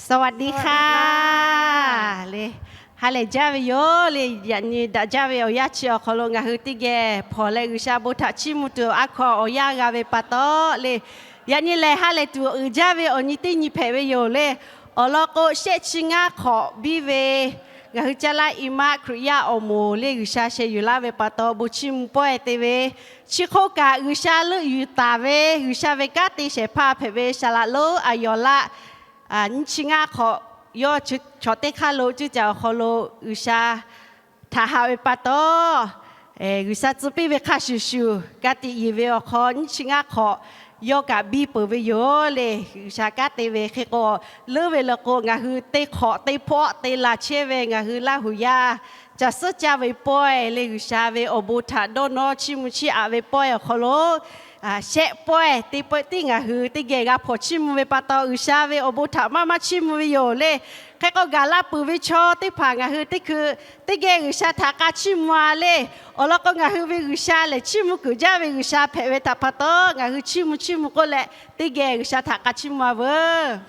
สวัสดีค่ะ le, ha lehˬ jaˇ ve yoˬ le. Yaꞈ nyi daꞈ jaˇ ve awˬ yanˇ chi awˬ hk'aw lo ngaˬ hui teˇ geh hpawnˬ leh G'uiˬsha bon htaꞈ chiˇ mvuh tuˬ a hkaw awˬ yanˇ g'a ve pa taw le, yaꞈ nyi lehˬ ha lehˬ tuˬ uiˍ jaˇ ve awˬ nyi teˇ nyi hpehꞈ ve yoˬ le. Awˬ lawn k'o, shehˆ chi ngaˇ hk'awꞈ biˇ ve ngaˬ hui Caˇ laˇ i maˆ Hkriꞈ yaˇ awˬ moˍ le G'uiˬsha sheh yuˬ laˇ ve pa taw bon chiˇ mvuh pawehˇ te ve, chi hk'oˆ kaꞈ G'uiˬsha leuˆ yuˬ taˍ ve G'uiˬsha ve kanˉ te shehˍ hpaˇ hpehꞈ ve Saˍ laꞈ lonˉ Aˍyawˍlaˆ, nyiˇ chi ngaˇ hk'awꞈ yawˇ chaw teˇ hk'aˇ lo cuˇ caˍ awˬ hk'aw lo G'uiˬsha htaꞈ haꞈ ve pa taw, G'uiˬsha tcuh piˇ ve hk'a shuˍ shuˍ ka tiꞈ yeˬ ve awˬ hk'aw nyiˇ chi ngaˇ hk'awꞈ yawˇ kaꞈ biˇ peuˬ ve yoˬ le. G'uiˬsha kanˉ te ve hk'e k'o, leuˉ ve le k'o ngaˬ hui teˇ hk'awꞈ teˇ hpawˆ te la chehˇ ve ngaˬ hui Laˇ huˍ yaˇ caˬ suhˉ caˇ ve pawehˇ le G'uiˬsha ve awˬ bon htaꞈ dawˇ nawˇ chiˇ mvuh chiˇ aꞈ ve pawehˇ awˬ hk'aw lo shehˆ pawehˇ teˇ pawehˇ tiˉ ngaˬ hui teˇ geh g'a hpawnˬ chiˇ mvuh ve pa taw, G'uiˬsha ve awˬ bon htaꞈ maˇ maˇ chiˇ mvuh ve yoˬ le. Hk'e k'o gaˬ la peuˬ ve chaw teˇ hpaˍ ngaˬ hui teˇ hkui teˇ geh G'uiˬsha htaꞈ k'a chiˇ mvuh a le. Awˬ lawn k'o ngaˬ hui ve G'uiˬsha lehˬ chiˇ mvuh kuiˬ jaˇ ve G'uiˬsha hpehꞈ ve htaꞈ pa taw, ngaˬ hui chiˇ mvuh chiˇ mvuh k'oˆ leh teˇ geh G'uiˬsha htaꞈ k'a chiˇ mvuh a veuˬ.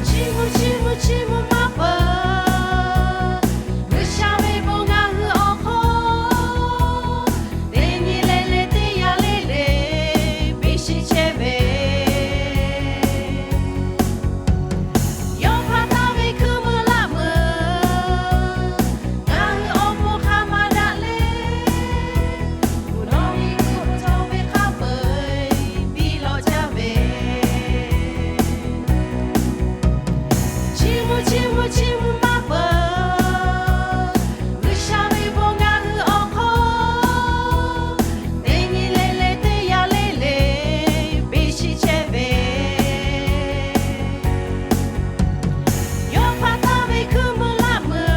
Chiˇ mvuh chiˇ mvuh chiˇ mvuh maˇ peuˬ, G'uiˬsha ve bon ngaˬ hui awˬ hk'aw teˇ nyi le le teˇ yanˇ le le piˇ shiˍ chehˇ ve, yawˇ hpaˇ taˍ ve hkuiˉ meuˇ laꞈ meuˇ ngaˬ hui awˬ pon hk'a maˇ daꞈ le. Nawˬ miˬguiˬ hk'oˆ cawˬ ve hk'a peu-eˬ biˇ lawꞈ jaˇ ve, chiˇ mvuh chiˇ mvuh chiˇ mvuh maˇ peuˬ, G'uiˬsha ve bon ngaˬ hui awˬ hk'aw teˇ nyi le le teˇ yanˇ le le piˇ shiˍ chehˇ ve, yawˇ hpaˇ taˍ ve hkuiˉ meuˇ laꞈ meuˇ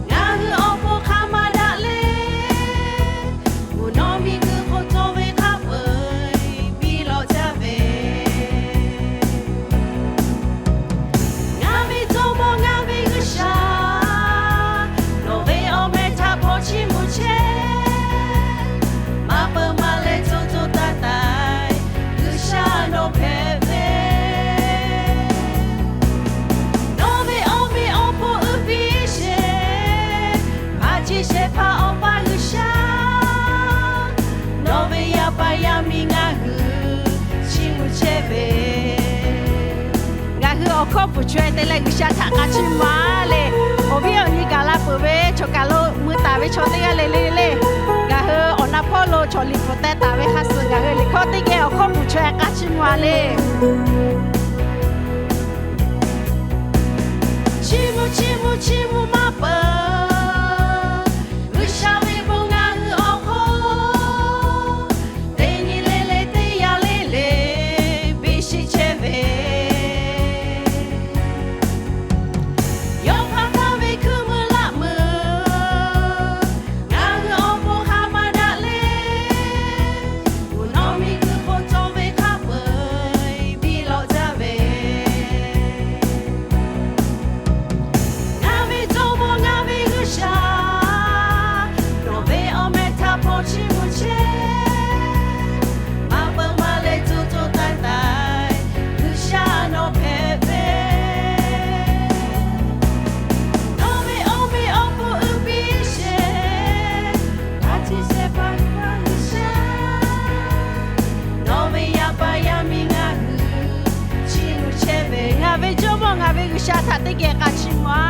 ngaˬ hui awˬ pon hk'a maˇ daꞈ le. Nawˬ miˬguiˬ hk'oˆ cawˬ ve hk'a peu-eˬ biˇ lawꞈ jaˇ ve, ngaˬ ve jawˇmawˇ ngaˬ ve G'uiˬsha, nawˬ ve awˬ meh htaꞈ hpawnˬ chiˇ mvuh chehˇ, maˇ peuˬ maˇ leh co co taiˍ taiˍ G'uiˬsha nawˬ hpehꞈ ve, nawˬ ve awˬ meh awˬ hpon uiˍ piˇ sheˍ, maˇ ciˇ shehˍ hpaˇ Awˬ pa G'uiˬsha, nawˬ ve yaˇ paˍ yaˇ miˇ ngaˬ hui chiˇ mvuh chehˇ ve, ngaˬ hui awˬ hkawˇ bvuhˬ chaweh te leh G'uiˬsha htaꞈ k'a chiˇ mvuh a le. Awˬ viˉ awˬ nyi gaˬ la peuˬ ve chaw kaˬ lo mui taˍ ve chaw teˇ g'aˇ le le le, ngaˬ hui awˬ na hpawˇ lo chaw liꞈ bvuhꞈ teh taˍ ve hk'a suh ngaˬ hui liꞈ hkawˇ teˇ geh awˬ hkawˇ bvuhˬ chaweh k'a chiˇ mvuh a le. Chiˇ mvuh chiˇ mvuh chiˇ mvuh maˇ peuˬ, G'uiˬsha ve bon ngaˬ hui awˬ hk'aw teˇ nyi le le teˇ yanˇ le le piˇ shiˍ chehˇ ve, yawˇ hpaˇ taˍ ve hkuiˉ meuˇ laꞈ meuˇ ngaˬ hui awˬ pon hk'a maˇ daꞈ le. Nawˬ miˬguiˬ hk'oˆ cawˬ ve hk'a peu-eˬ biˇ lawꞈ jaˇ ve, ngaˬ ve jawˇmawˇ ngaˬ ve G'uiˬsha, nawˬ ve awˬ meh htaꞈ hpawnˬ chiˇ mvuh chehˇ, maˇ peuˬ maˇ leh co co taiˍ taiˍ G'uiˬsha nawˬ hpehꞈ ve, nawˬ ve awˬ meh awˬ hpon uiˍ piˇ sheˍ, maˇ ciˇ shehˍ hpaˇ G'uiˬsha, nawˬ ve yaˇ paˍ yaˇ miˇ ngaˬ hui chiˇ mvuh chehˇ ve, ngaˬ ve jawˇmawˇ ngaˬ ve G'uiˬsha htaꞈ teˇ geh k'a chiˇ mvuh a.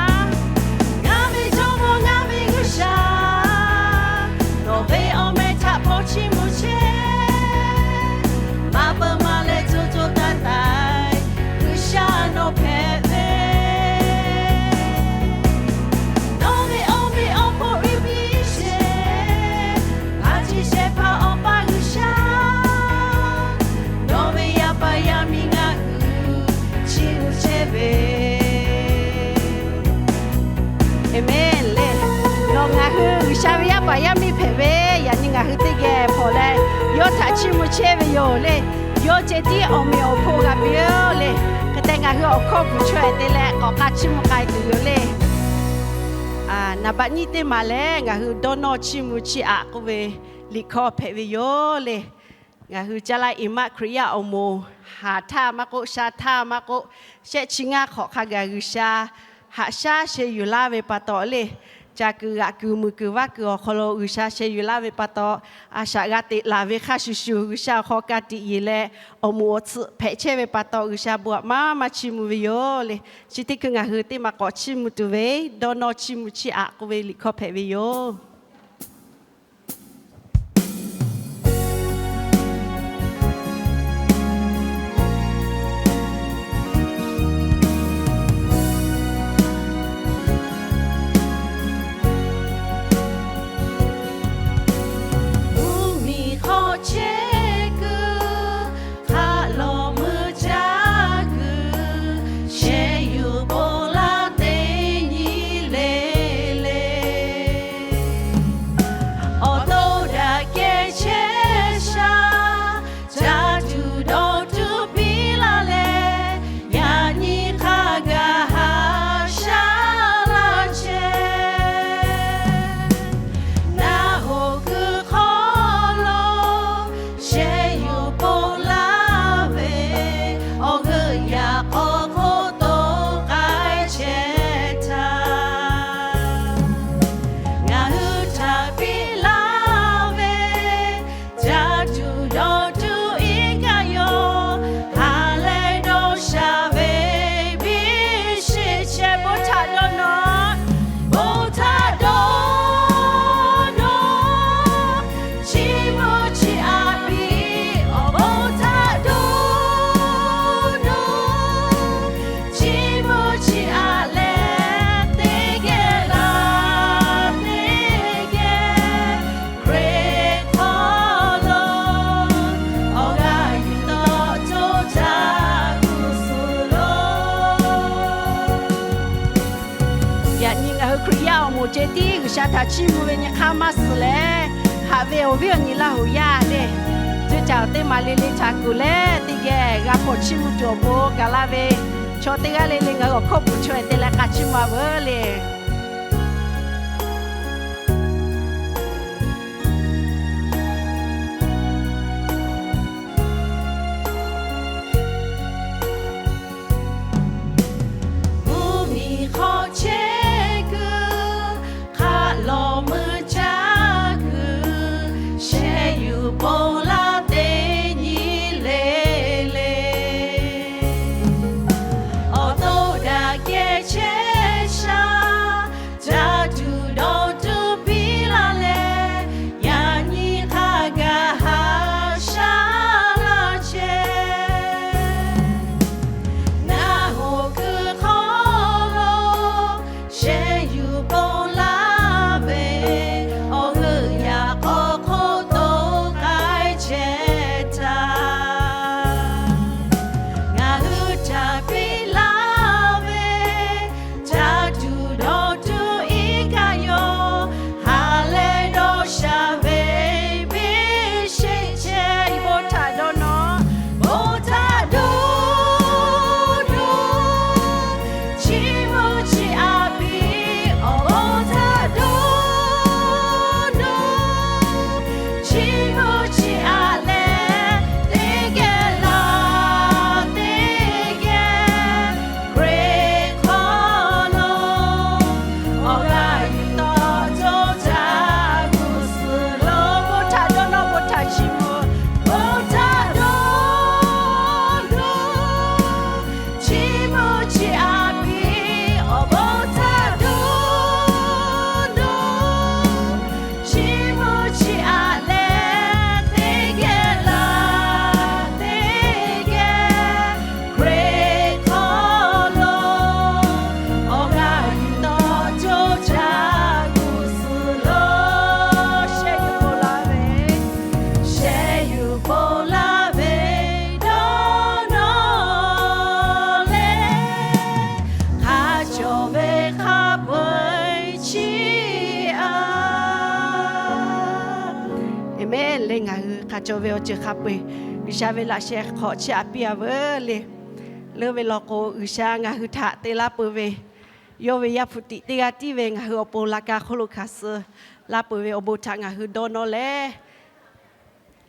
Ngaˬ ve jawˇmawˇ ngaˬ ve G'uiˬsha, nawˬ ve awˬ meh htaꞈ hpawnˬ chiˇ mvuh chehˇ, maˇ peuˬ maˇ leh co co taiˍ taiˍ G'uiˬsha nawˬ hpehꞈ ve, nawˬ ve awˬ meh awˬ hpon uiˍ piˇ sheˍ, maˇ ciˇ shehˍ hpaˇ Awˬ pa G'uiˬsha, nawˬ ve yaˇ paˍ yaˇ miˇ ngaˬ hui chiˇ mvuh chehˇ ve, Aˍmenˍ le. Nawˬ ngaˬ hui G'uiˬsha ve yaˇ paˍ yaˇ miˇ hpehꞈ ve, yaꞈ nyi ngaˬ hui teˇ geh hpawnˬ leh Yawˇ htaꞈ chiˇ mvuh chehˇ ve yoˬ le. Yawˇ ceh tiˉ awˬ meꞈ awˬ hponˇ g'a piˇ-oˆ le. Hk'e te ngaˬ hui awˬ hkawˇ bvuhˬ chaweh te leh k'awꞈ k'aˇ chiˇ mvuh k'ai tuˬ yoˬ le. Naˍ baꞈ nyiˇ teˇ maˬ lehˬ, ngaˬ hui dawˇ nawˇ chiˇ mvuh chiˇ aꞈ k'oˆ ve liꞈ hkawˇ hpehꞈ ve yoˬ le. Ngaˬ hui caˇ laˇ iˍ maˆ Hkriꞈ yaˇ awˬ moˍ haˍ htaˇ maˇ k'oˆ, sha htaˇ maˇ k'oˆ, shehˆ chi ngaˇ hk'awꞈ hk'a gaˬ G'uiˬsha haꞈ shaˉ sheh yuˬ laˇ ve pa taw le, caˬ kuiˬ g'aꞈ kuiˬ muiˬ kuiˬ vaˇ kuiˬ awˬ hk'aw lo G'uiˬsha sheh yuˬ laˇ ve pa taw, a shaꞈ g'a teꞈ laˬ ve hk'a shuˍ shuˍ G'uiˬsha awˬ hk'aw ka tiꞈ yeˬ leh, awˬ moˍ awˬ tsuhꞈ hpehꞈ chehˇ ve pa taw G'uiˬsha bon aꞈ maˇ maˇ chiˇ mvuh ve yoˬ le. Chi teˇ hkui ngaˬ hui teˇ maˬ k'awꞈ chiˇ mvuh tuˬ ve, dawˇ nawˇ chiˇ mvuh chiˇ aꞈ k'oˆ ve liꞈ hkawˇ hpehꞈ ve yoˬ. Mvuhˇmiˬ hk'aw chehˇ kuiˬ, hk'aˆ lawˬ meuˇ caˇ kuiˬ, sheh yuˬ bon laˇ teˇ nyi le le. Awˬ to daꞈ kehˬ chehˇ sha, caˇ tuˬ dawˬ tuˬ piˇ laˇ leh, yaꞈ nyi hk'a gaˬ haꞈ shaˉ laˇ chehˇ. Naˬ hoꞈ kuiˬ hk'aw lo sheh yuˬ ponˬ laˇ ve, awˬ g'euˆ yaꞈ k'aw hk'oˆ to k'ai chehˇ htaˇ, ngaˬ hui htaꞈ piˇ laˇ ve, caˇ tuˬ dawˬ tuˬ iˉ kaˆ yoˬ. Ha leh dawˇ sha ve biˇ sheˆ chehˇ, bon htaꞈ dawˇ nawˇ, bon htaꞈ dawˇ nawˇ, chiˇ mvuh chiˇ aꞈ piˇ, awˬ bon htaꞈ dawˇ nawˇ, chiˇ mvuh chiˇ aꞈ leh teˇ geh laˬ teˇ geh, Hkriꞈ hk'aw lo awˬ g'aˇ yuˬ taw co caˇ g'uˇ suhˍ lo. Yaꞈ nyi ngaˬ hui Hkriꞈ yaˇ awˬ moˍ ceh tiˉ G'uiˬsha htaꞈ chiˇ mvuh ve nyi hk'aˇ maˇ suhˍ leh, haꞈ ve awˬ viˉ awˬ nyi Laˇ hoꞈ yaˇ le, cuˇ caˬ awˬ teˇ maˬ le le htaꞈ kuˬ leh teˇ geh g'a hpawnˬ chiˇ mvuh tuˬ awˬ pon gaˬ laˇ ve, chaw teˇ g'aˇ le le ngaˬ hui awˬ hkawˇ bvuhˬ chaweh te leh k'aˇ chiˇ mvuh a veuˬ le. Mvuhˇmiˬ hk'aw chehˇ kuiˬ, hk'aˆ lawˬ meuˇ caˇ kuiˬ, sheh yuˬ ponˬ laˇ teˇ nyi le le. Awˬ to daꞈ kehˬ chehˇ sha, cawˬ ve awˬ ceuˬ hk'a peu-eˬ G'uiˬsha ve laꞈ sheh hk'awꞈ chiˇ aꞈ piˇ-a veuˬ le. Leuˉ ve law k'o, G'uiˬsha ngaˬ hui htaꞈ te laˇ peuˬ ve, yawˇ ve Yaˇ hpu tiꞈ teˇ g'aˇ tiˉ ve ngaˬ hui awˬ pon la ka hk'oˆ lo hkanˍ suh laˇ peuˬ ve awˬ bon htaꞈ ngaˬ hui dawˇ nawˇ leh,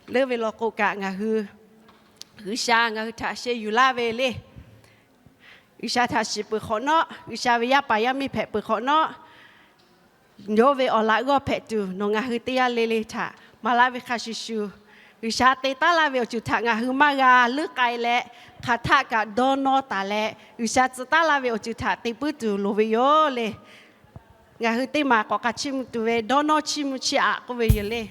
leuˉ ve law k'o kaꞈ ngaˬ hui G'uiˬsha ngaˬ hui htaꞈ sheh yuˬ laˇ ve le. G'uiˬsha htaꞈ shiˍ peuˬ hk'awꞈ nawˉ, G'uiˬsha ve yaˇ paˍ yaˇ miˇ hpehꞈ peuˬ hk'awꞈ nawˉ, yawˇ ve awˬ laꞈ g'awˇ hpehꞈ tuˬ nawˬ ngaˬ hui teˇ g'aˇ le le htaꞈ maˍ laˇ ve hk'a shuˍ shuˍ, G'uiˬsha te taˉ laˇ ve awˬ ceuˬ htaꞈ ngaˬ hui maˇ g'a leuˉ k'ai leh, hk'aˬ htaˆ kaꞈ dawˇ nawˇ taˍ leh, G'uiˬsha tcuh taˉ laˇ ve awˬ ceuˬ htaꞈ te puiˉ tuˬ loˍ ve yoˬ le. Ngaˬ hui teˇ maˬ k'awꞈ k'a chiˇ mvuh tuˬ ve dawˇ nawˇ chiˇ mvuh chiˇ aꞈ k'oˆ ve yoˬ le.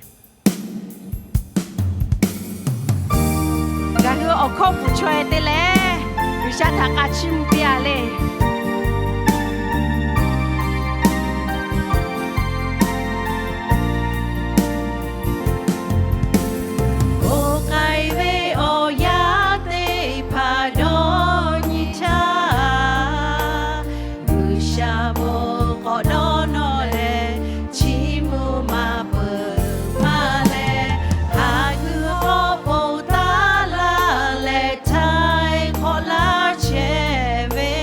Ngaˬ hui awˬ hkawˇ pfuhˍ chaweh te leh, G'uiˬsha htaꞈ k'a chiˇ mvuh piˇ-a le. Bon k'ai ve awˬ yanˇ teˇ hpaˍ dawˇ nyi htaˇ, G'uiˬsha bon k'awꞈ dawˇ nawˇ leh, chiˇ mvuh maˇ peuˬ maˇ leh, haˍ kuiˬ k'awꞈ ponˬ taˉ laˇ leh, htaiˍ hk'awꞈ laˇ chehˇ ve,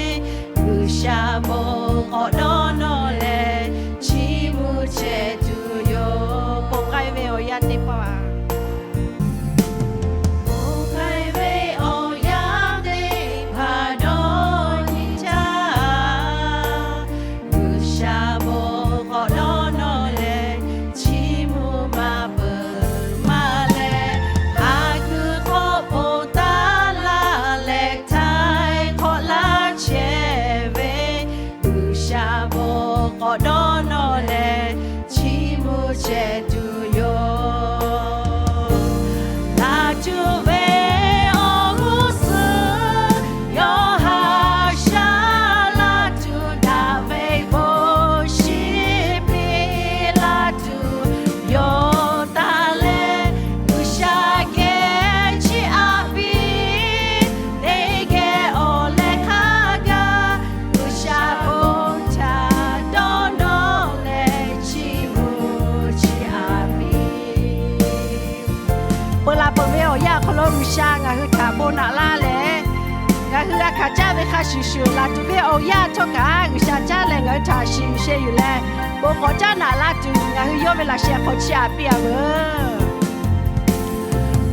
G'uiˬsha bon k'awꞈ dawˇ nawˇ leh, chiˇ mvuh chehˇ tuˬ yoˬ. Bon k'ai ve awˬ yanˇ teˇ hpaˍ Bon k'ai ve awˬ yanˇ teˇ hpaˍ dawˇ nyi htaˇ, G'uiˬsha bon k'awꞈ dawˇ nawˇ leh, chiˇ mvuh maˇ peuˬ maˇ leh, haˍ kuiˬ k'awꞈ ponˬ taˉ laˇ leh, htaiˍ hk'awꞈ laˇ chehˇ ve, G'uiˬsha bon k'awꞈ dawˇ nawˇ leh, chiˇ mvuh chehˇ tuˬ yoˬ. Laˬ tuˬ ve awˬ g'uˇ suhˍ yawˇ haꞈ shaˉ laˇ tuˬ, daꞈ ve bon shiˍ piˇ laˇ tuˬ, yonˍ taˍ leh G'uiˬsha geh chiˇ aꞈ piˇ. Teˇ geh awˬ leh hk'a gaˬ, G'uiˬsha bon htaꞈ dawˇ nawˇ leh chiˇ mvuh chiˇ aꞈ piˇ. Peuˬ laˬ peuˬ ve awˬ yanˇ awˬ hk'aw lo G'uiˬsha ngaˬ hui htaꞈ bon naꞈ laˇ leh, ngaˬ hui g'a hkanˍ caˇ ve hk'a shuˍ shuˍ, laˬ tuˬ ve awˬ yanˇ htawˇ kaꞈ G'uiˬsha caˉ leh ngaˬ hui htaꞈ shiˍ yuˬ sheh yuˬ leh, bon k'awꞈ caˉ naꞈ laˇ tuˬ ngaˬ hui yawˇ ve laꞈ sheh hk'aw chiˇ aꞈ piˇ-a veuˬ.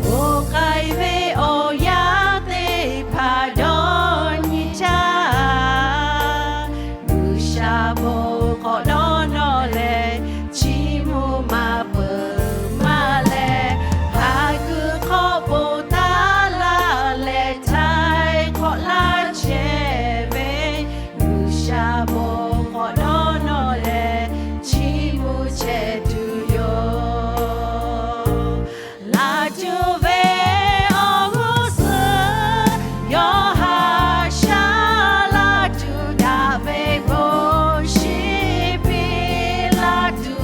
Bon k'ai ve awˬ yanˇ teˇ hpaˍ dawˇ nyi htaˇ, G'uiˬsha bon k'awꞈ dawˇ nawˇ leh, chiˇ mvuh maˇ peuˬ maˇ leh, haˍ kuiˬ hk'awꞈ ponˬ taˉ laˇ leh, htaiˍ hk'awꞈ laˇ chehˇ ve, G'uiˬsha bon k'awꞈ dawˇ nawˇ leh, chiˇ mvuh chehˇ tuˬ yoˬ. Laˬ tuˬ ve awˬ g'uˇ suhˍ yawˇ haꞈ shaˉ laˇ tuˬ, daꞈ ve bon shiˍ piˇ laˇ tuˬ,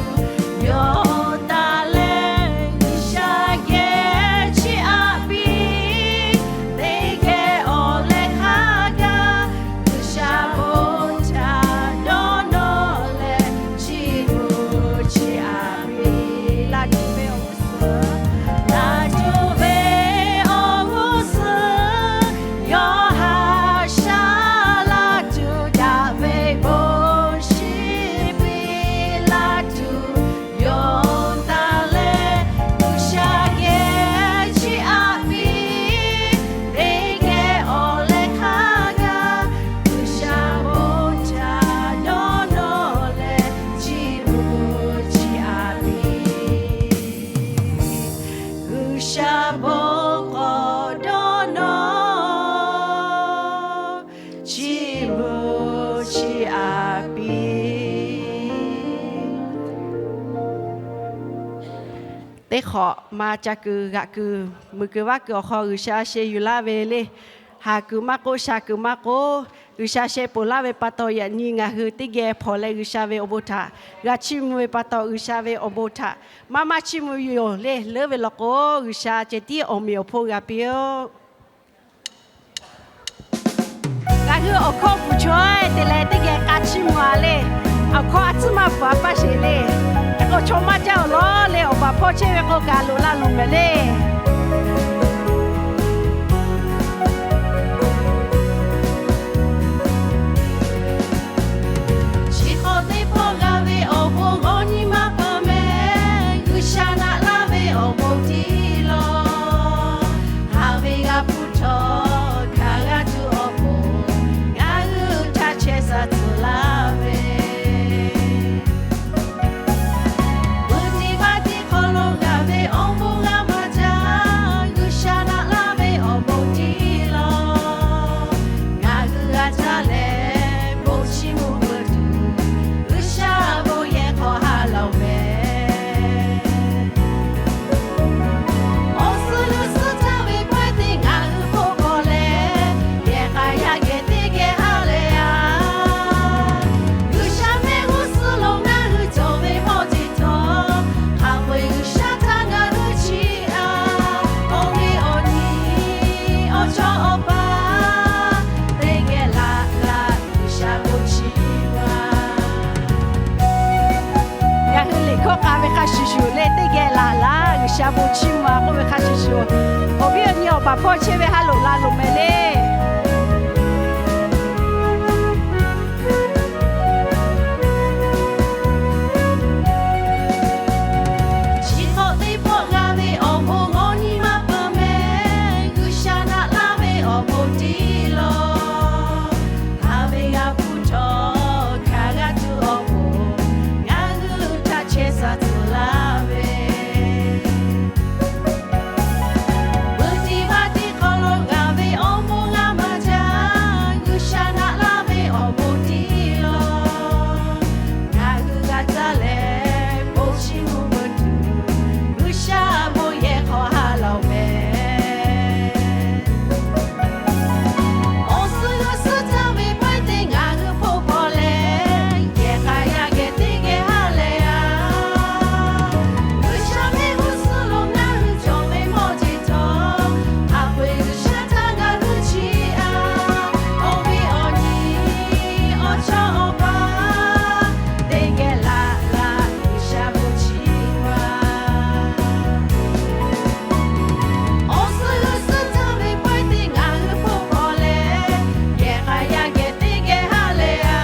yonˍ taˍ leh G'uiˬsha geh chiˇ aꞈ piˇ. Teˇ geh awˬ leh hk'a gaˬ, G'uiˬsha bon htaꞈ dawˇ nawˇ leh chiˇ mvuh chiˇ aꞈ piˇ. Laˬ tuˬ ve awˬ g'uˇ suhˍ, laˬ tuˬ ve awˬ g'uˇ suhˍ yawˇ haꞈ shaˉ laˇ tuˬ, daꞈ ve bon shiˍ piˇ laˇ tuˬ, yonˍ taˍ leh G'uiˬsha geh chiˇ aꞈ piˇ. Teˇ geh awˬ leh hk'a gaˬ, G'uiˬsha bon htaꞈ dawˇ nawˇ leh chiˇ mvuh chiˇ aꞈ piˇ. G'uiˬsha bon k'awꞈ dawˇ nawˇ, chiˇ mvuh chiˇ aꞈ piˇ. Teˇ hk'awꞈ ma ca kuiˬ g'aꞈ kuiˬ muiˬ kuiˬ vaˇ kuiˬ awˬ hk'aw G'uiˬsha sheh yuˬ laˇ ve le. Haˍ kuiˬ maˇ k'oˆ, sha kuiˬ maˇ k'oˆ, G'uiˬsha sheh ponˬ laˇ ve pa taw yaꞈ nyi ngaˬ hui teˇ geh hpawnˬ leh G'uiˬsha ve awˬ bon htaꞈ g'a chiˇ mvuh ve pa taw, G'uiˬsha ve awˬ bon htaꞈ maˇ maˇ chiˇ mvuh yoˬ le. Leuˉ ve law k'o, G'uiˬsha ceh tiˉ awˬ meꞈ awˬ hponˇ g'a piˇ-oˆ. Ngaˬ hui awˬ hkawˇ pfuhˍ chaweh te leh teˇ geh k'a chiˇ mvuh-a le. Awˬ hkawˇ a tcuhˉ maˇ pfuhˍ-a paˇ sheˍ le. Hk'e k'o chaw maˇ jaˇ-oˬ lawˬ le, awˬ baˬ hpawˇ chehˇ ve k'o kaꞈ loꞈ la loˬ mehˍ le. G'uiˬsha bon chiˇ mvuh-a k'oˆ ve hk'a shuˍ shuˍ, awˬ viˉ awˬ nyi awˬ baˬ hpawˇ chehˇ ve ha loꞈ la loꞈ mehˍ le. Chi hk'awꞈ teˇ pawˆ g'a ve awˬ bon ngaˬ nyi ma peuˬ mehˍ. G'uiˬsha naꞈ laˇ ve awˬ bon tiˉ lawˬ. Haˍ ve g'a hpu htawˇ hkanˍ g'a tuˬ awˬ pon, ngaˬ hui htaꞈ chehˇ sha tuˬ laˇ ve Peuˬ tiˍ vaˇ tiˍ hk'aw lo g'a ve awˬ bon g'a maˇ jaˇ. G'uiˬsha naꞈ laˇ ve awˬ bon tiˉ lawˬ. Ngaˬ hui g'a caˇ leh bon chiˇ mvuh peuˬ tuˬ, G'uiˬsha bon yehˬ hk'aw ha lawˬ mehˍ. Awˬ suhˉ g'uˇ suhˉ caˇ ve pawehˇ teˇ ngaˬ hui hpoˆ hpaw leh, yehˬ k'a yaˇ geh teˇ geh ha lehˬ a. G'uiˬsha ve g'uˇ suhˉ lo ngaˬ hui cawˬ ve mawˇ jeˬ htawˇ, hk'a peu-eˬ G'uiˬsha htaꞈ ngaˬ hui chiˇ a. Awˬ viˉ awˬ nyi, awˬ chawˇ awˬ paˇ, teˇ geh laꞈ laꞈ G'uiˬsha bon chiˇ mvuh a. Awˬ suhˉ g'uˇ suhˉ caˇ ve pawehˇ teˇ ngaˬ hui hpoˆ hpaw leh, yehˬ k'a yaˇ geh teˇ geh ha lehˬ a.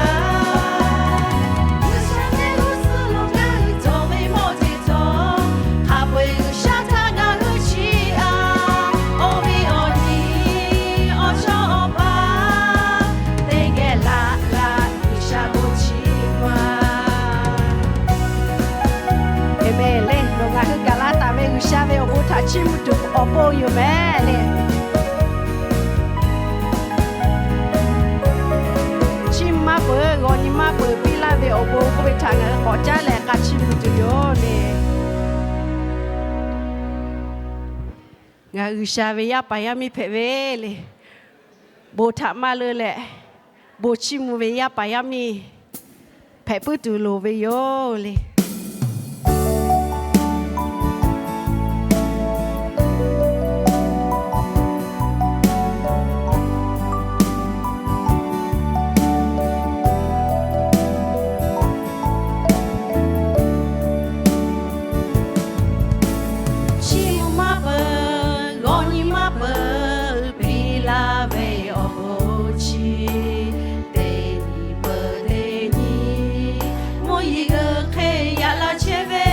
G'uiˬsha ve g'uˇ suhˉ lo ngaˬ hui cawˬ ve mawˇ jeˬ htawˇ, hk'a peu-eˬ G'uiˬsha htaꞈ ngaˬ hui chiˇ a. Awˬ viˉ awˬ nyi, awˬ chawˇ awˬ paˇ, teˇ geh laꞈ laꞈ G'uiˬsha bon chiˇ mvuh a. Aˍmenˍ le. Nawˬ ngaˬ hui gaˬ la taˍ ve G'uiˬsha ve awˬ bon htaꞈ chiˇ mvuh tuˬ awˬ pon yoˬ mehˍ le. Chiˇ mvuh maˇ peuˬ, g'aw nyi maˇ peuˬ, piˇ laˇ ve awˬ bon k'oˆ ve htaꞈ ngaˬ hui k'awꞈ caˉ leh k'a chiˇ mvuh tuˬ yoˬ le. Ngaˬ G'uiˬsha ve yaˇ paˍ yaˇ miˇ hpehꞈ ve le. Bon htaꞈ maˇ leuˆ leh, bon chiˇ mvuh ve yaˇ paˍ yaˇ miˇ hpehꞈ puiˉ tuˬ loˍ ve yoˬ le. Chiˇ mvuh maˇ peuˬ, g'aw nyi maˇ peuˬ, piˇ laˇ ve awˬ bon chi teˇ nyi peuˬ teˇ nyi, mvuhˇ yeˬ g'uiˬ hk'e yaꞈ la chehˇ ve,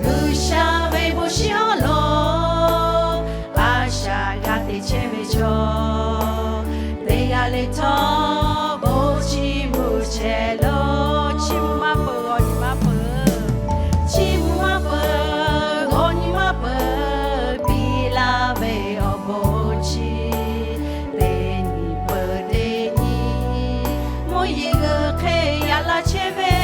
G'uiˬsha ve bon shiˍ awˬ lawn a shaꞈ g'a te chehˇ ve chaw, teˇ g'aˇ le htawˇ bon chiˇ mvuh chehˇ lawˬ. Chiˇ mvuh maˇ peuˬ, g'aw nyi maˇ peuˬ, chiˇ mvuh maˇ peuˬ, g'aw nyi maˇ peuˬ, piˇ laˇ ve awˬ bon chi teˇ nyi peuˬ teˇ nyi, mvuhˇ yeˬ g'uiˬ hk'e yaꞈ la chehˇ ve,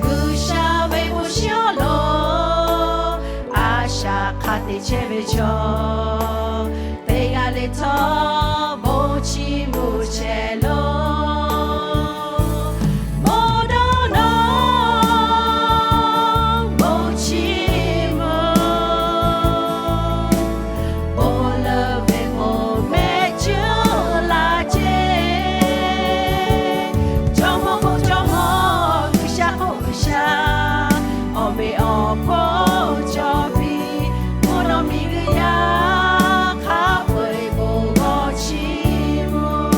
G'uiˬsha ve bon shiˍ awˬ lawn a shaꞈ hk'a te chehˇ ve chaw, teˇ g'aˇ le htawˇ bon chiˇ mvuh chehˇ lawˬ. Bon dawˇ nawˬ, bon chiˇ mvuh, bon leuˬ ve k'o mehˆ cuˉ la ceˇ. Jawˇmawˇ k'oˆ Jawˇmawˇ, G'uiˬsha k'oˆ G'uiˬsha, awˬ meꞈ awˬ hponˇ cawˬ piˇ, mvuhˇ naw miˬ guiˬ yaˇ hk'a peu-eˬ bon g'awˇ chiˇ mvuh.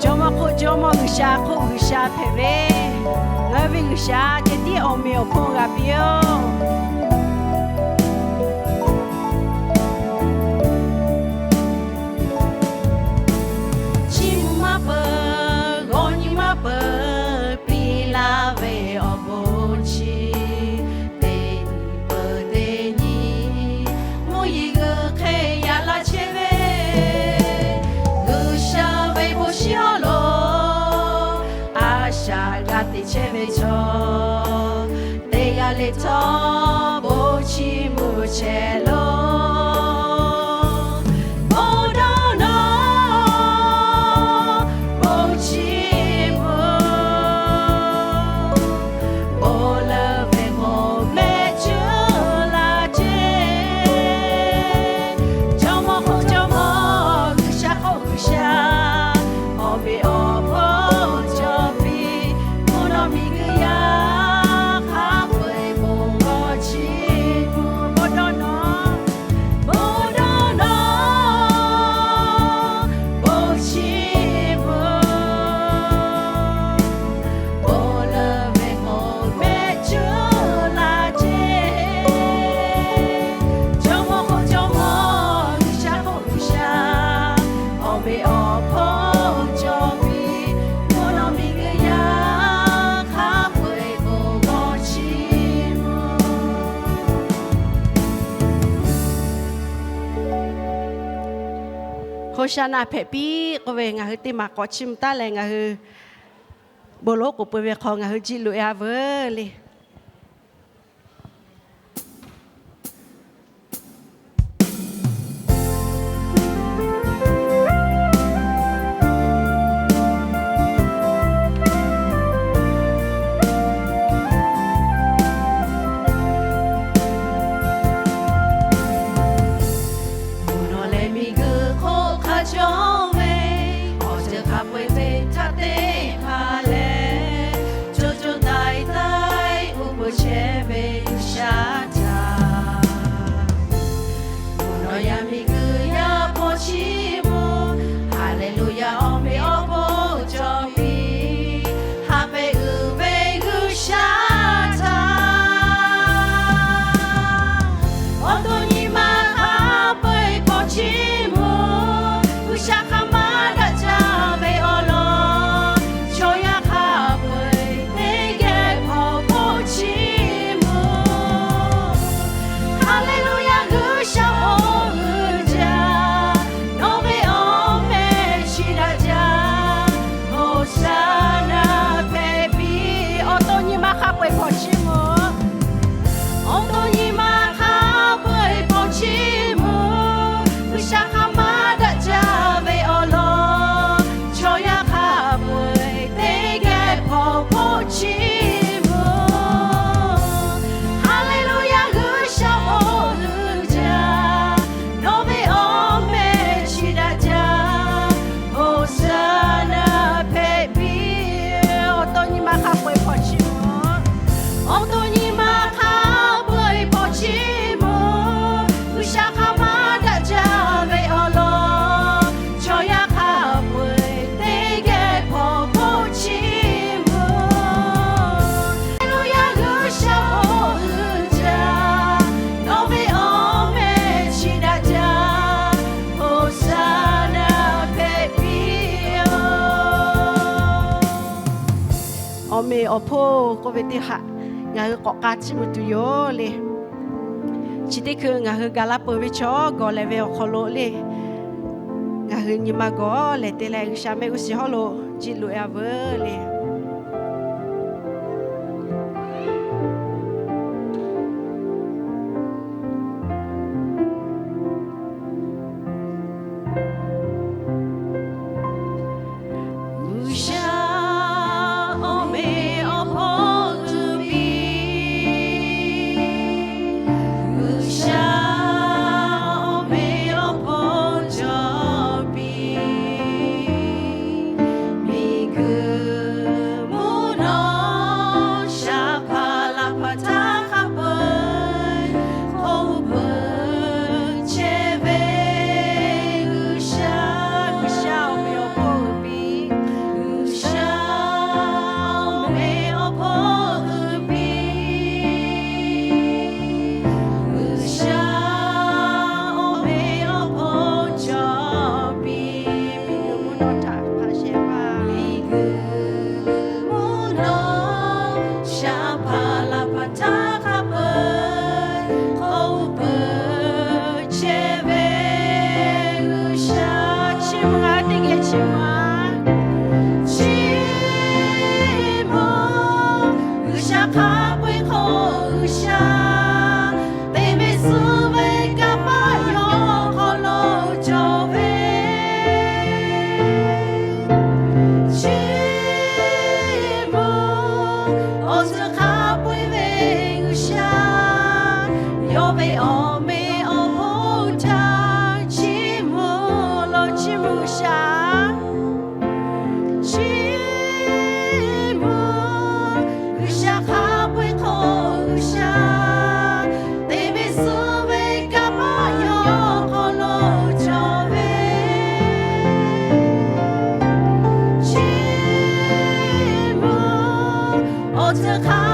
Jawˇmawˇ k'oˆ Jawˇmawˇ, G'uiˬsha k'oˆ G'uiˬsha hpehꞈ ve, ngaˬ hui ve G'uiˬsha ceh tiˉ awˬ meꞈ awˬ hponˇ g'a piˇ-oˬ. Chiˇ mvuh maˇ peuˬ, g'aw nyi maˇ peuˬ, piˇ laˇ ve awˬ bon chi teˇ nyi peuˬ teˇ nyi, mvuhˇ yeˬ g'uiˬ hk'e yaꞈ la chehˇ ve, G'uiˬsha ve bon shiˍ awˬ lawn a shaꞈ g'a te chehˇ ve chaw, teˇ g'aˇ le htawˇ bon chiˇ mvuh chehˇ lawˬ. Bon dawˇ nawˬ, bon chiˇ mvuh, bon leuˬ ve k'o mehˆ cuˉ la ceˇ. Jawˇmawˇ k'oˆ Jawˇmawˇ, G'uiˬsha k'oˆ G'uiˬsha, awˬ meꞈ awˬ hponˇ cawˬ G'uiˬsha na hpehꞈ piˇ k'oˆ ve ngaˬ hui teˇ maˬ k'awꞈ chiˇ mvuh taˉ leh, ngaˬ hui bon lonˉ k'oˍ pui ve hk'aw ngaˬ hui jiˇ loꞈ e a veuˬ le. Mvuhˇ naw leh miˬguiˬ hk'oˆ hk'a cawˇ ve, awˬ ceuˬ hk'a peu-eˬ ve htaˇ teˇ hpaˍ lehˬ, co co taiˍ taiˍ uˉ peunˍ chehˇ ve G'uiˬsha htaꞈ mvuhˇ naw yaˇ miˬguiˬ yaˇ hpaw chiˇ mvuh. Haˍleˍluˍyaˍ, awˬ meꞈ awˬ hponˇ cawˬ piˇ, haꞈ pehꞈ uiˍ ve G'uiˬsha htaꞈ awˬ to nyi ma hk'a peu-eˬ hpaw chiˇ mvuh. G'uiˬsha hk'a maˇ daꞈ jaˇ ve awˬ lawn, chaw yaˇ hk'a peu-eˬ teˇ geh hpaw hpaw chiˇ mvuh. Haˍleˍluˍyaˍ, G'uiˬsha oˇ uiˍ jaˇ, nawˬ ve awˬ meh chi daꞈ jaˇ. Hoˍsaˍnaˍ hpehꞈ piˇ. Awˬ to nyi ma hk'a peu-eˬ hpaw chiˇ mvuh. Awˬ to nyi ma hk'a peu-eˬ hpaw chiˇ mvuh. G'uiˬsha hk'a maˇ daꞈ jaˇ ve awˬ lawn, chaw yaˇ hk'a peu-eˬ teˇ geh hpaw hpaw chiˇ mvuh. Haˍleˍluˍyaˍ, G'uiˬsha oˇ uiˍ jaˇ, nawˬ ve awˬ meh chi daꞈ jaˇ. Hoˍsaˍnaˍ hpehꞈ piˇ. Awˬ to nyi ma hk'a peu-eˬ hpaw chiˇ mvuh. Awˬ to nyi ma hk'a peu-eˬ hpaw chiˇ mvuh. G'uiˬsha hk'a maˇ daꞈ jaˇ ve awˬ lawn, chaw yaˇ hk'a peu-eˬ teˇ geh hpaw hpaw chiˇ mvuh. Haˍleˍluˍyaˍ, G'uiˬsha oˇ uiˍ jaˇ, nawˬ ve awˬ meh chi daꞈ jaˇ. Hoˍsaˍnaˍ hpehꞈ piˇ-oˬ. Awˬ meꞈ awˬ hponˇ k'oˆ ve teˇ haꞈ ngaˬ hui k'awꞈ k'a chiˇ mvuh tuˬ yoˬ le. Chi teˇ hkui ngaˬ hui gaˬ la peuˬ ve chaw gawˬ lehˬ ve awˬ hk'aw lo le, ngaˬ hui nyi ma gawˬ lehˬ te leh G'uiˬsha mehˆ g'uˇ suhˍ hawˉ lo jiˇ loꞈ e a veuˬ le. G'uiˬsha awˬ meꞈ awˬ hponˇ cawˬ piˇ. G'uiˬsha awˬ meꞈ awˬ hponˇ cawˬ piˇ. Miˬguiˬ mvuhˇ naw shaˍ hpaˍ laˬ hpaˍ htaˇ hk'a peu-eˬ hk'oˆ peuˬ chehˇ ve G'uiˬsha, G'uiˬsha awˬ meꞈ awˬ hponˇ piˇ. G'uiˬsha awˬ meꞈ awˬ hponˇ piˇ. G'uiˬsha awˬ meꞈ awˬ hponˇ cawˬ piˇ. Miˬguiˬ mvuhˇ naw htaꞈ hk'a shehˍ hpaˇ, miˬguiˬ mvuhˇ naw shaˍ hpaˍ laˬ hpaˍ htaˇ hk'a peu-eˬ hk'oˆ peuˬ chehˇ ve G'uiˬsha, chiˇ mvuh a, teˇ geh chiˇ mvuh a. Chiˇ mvuh, G'uiˬsha hk'a peu-eˬ hk'oˆ G'uiˬsha, teˇ meˇ suh ve kanˇ paˆ yawˇ hk'aw lo cawˬ ve. Chiˇ mvuh, awˬ ceuˬ hk'a peu-eˬ ve G'uiˬsha, yawˇ ve awˬ meꞈ awˬ hponˇ htaꞈ chiˇ mvuh lawˬ, chiˇ mvuh G'uiˬsha. Chiˇ mvuh, G'uiˬsha hk'a peu-eˬ hk'oˆ G'uiˬsha, teˇ meˇ suh ve kanˇ paˆ yawˇ hk'aw lo cawˬ ve. Chiˇ mvuh, awˬ ceuˬ hk'a